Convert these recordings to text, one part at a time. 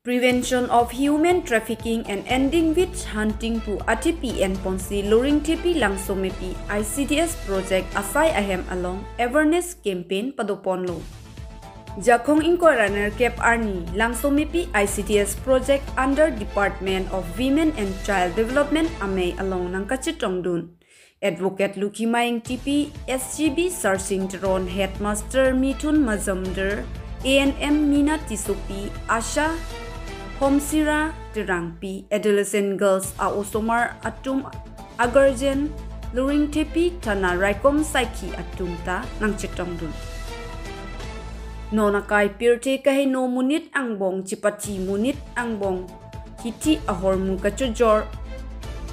Prevention of Human Trafficking and Ending Witch Hunting pu ATP and Ponsi Loring TP Langsomepi ICDS Project Asai Ahem along Awareness Campaign Padoponlo. Jakhong Inquirer Cap Arni Langsomepi ICDS Project under Department of Women and Child Development Amei along Nangkachitongdun. Advocate Lukimaing TP SGB Sarsing Tron Headmaster Mithun Mazumder ANM Mina Tisupi Asha Homsira Terangpi Adolescent Girls Aosomar Atum Agarjen Luring Tepi Thana Raikom Saiki Atum Ta Nangchitongdun. Nonakai Pirte Kahe no Munit Angbong Chipati Munit Angbong Hiti Ahormu Kachujor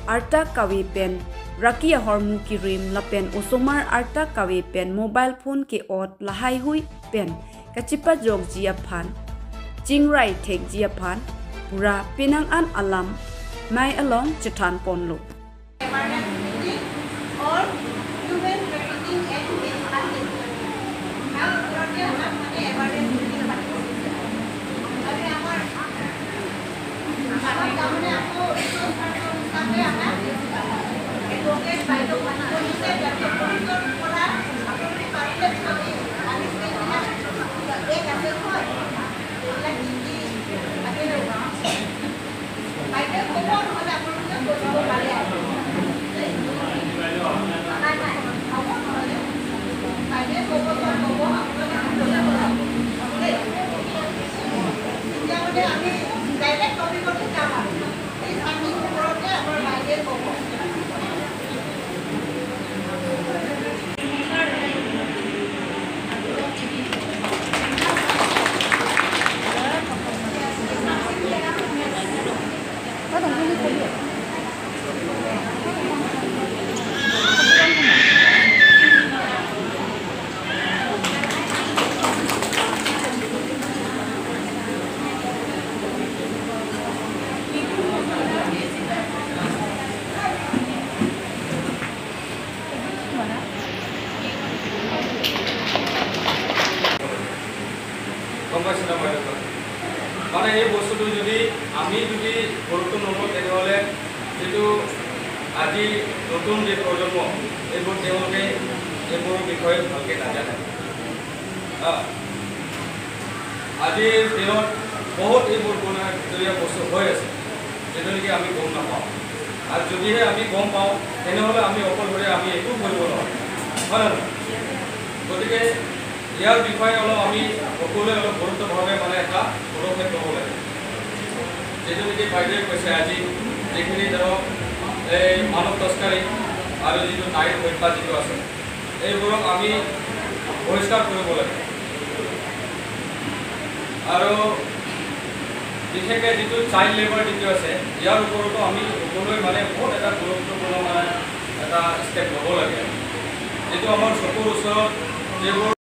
Arta Kawe Pen Raki Ahormu Kirim Lapen Osomar Arta Kawe Pen Mobile Phone Ke Ot Lahai Hui Pen Kachipa Jog Jia Phan Chingrai Thek Jia Phan Pura Pinang An Alam Mai Along Chitan Ponlo. Or human trafficking and witch hunting. মানে এই বস্তুটো যদি আমি যদি গুৰুত্ব নলওঁ তেনেহ'লে যিটো আজি নতুন যে প্ৰজন্ম এইবোৰ তেওঁলোকে এইবোৰৰ বিষয়ে ভালকৈ নাজানে। আজিৰ দিনত বহুত এইবোৰ ভিতৰীয়া বস্তু হৈ আছে যিটো নেকি আমি গম নাপাওঁ, আৰু যদিহে আমি গম পাওঁ তেনেহ'লে আমি অকলশৰে আমি একো কৰিব নোৱাৰোঁ, হয় নে নহয়? গতিকে ইয়াৰ বিষয়ে অলপ আমি সকলোৱে অলপ গুৰুত্বভাৱে মানে এটা পদক্ষেপ ল'ব লাগে। যিটো নেকি বাইদেৱে কৈছে আজি যিখিনি ধৰক এই মানৱ তস্কাৰী আৰু যিটো নাৰীৰ হত্যা যিটো আছে এইবোৰক আমি পৰিষ্কাৰ কৰিব লাগে। আৰু বিশেষকৈ যিটো চাইল্ড লেবাৰ যিটো আছে ইয়াৰ ওপৰতো আমি সকলোৱে মানে বহুত এটা গুৰুত্বপূৰ্ণ মানে এটা ষ্টেপ ল'ব লাগে। যিটো আমাৰ চকুৰ ওচৰত যিবোৰ